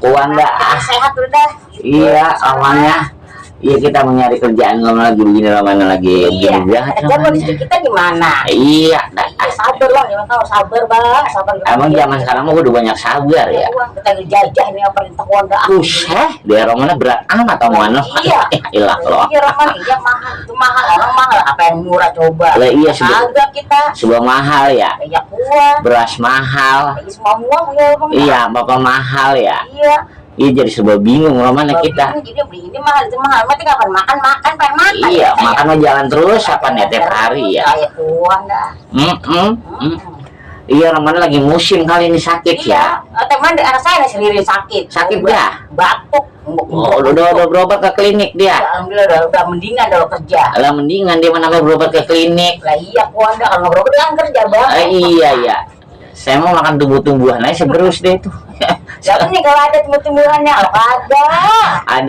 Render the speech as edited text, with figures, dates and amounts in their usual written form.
akuan dah. Sehat udah. Iya, awalnya. Iya, kita mau nyari kerjaan lagi begini, mana lagi Iya. begini banget. Kerja kondisi kita gimana? Iya, dah. Sabar lah, jangan tahu sabar bang, sabar. Emang zaman sekarang mah udah banyak sabar ya. Uang kita ngejajah nih perintah Wanda. Buset, daerah mana berat amat atau mana? Iya. Ilah loh. Iya Rahman, iya mahal, itu mahal, orang mahal. Apa yang murah coba? Lah iya sih. Harga kita. Sebuah mahal ya. Iya kuat. Beras mahal. Semua uang ya bang. Iya, bapak mahal ya. Iya. Iya, jadi serba bingung mana kita. Jadi beli ini mahal itu mahal. Mati kapan makan pengen makan. Iya, makan mau jalan terus apa nih tiap hari ya. Kayak uang dah. Iya, orang mana lagi musim kali ini sakit ya. Iya. Teman anak saya sendiri sakit. Sakit ya? Batuk. Oh, udah berobat ke klinik dia. Alhamdulillah udah mendingan udah kerja. Lah mendingan dia mana berobat ke klinik. Lah iya Wanda kalau berobat kan kerja bang. Iya. Saya mau makan tumbuh-tumbuhan aja segerus deh itu. Jangan nih kalau ada tumbuh-tumbuhannya, kalau ada. Ada.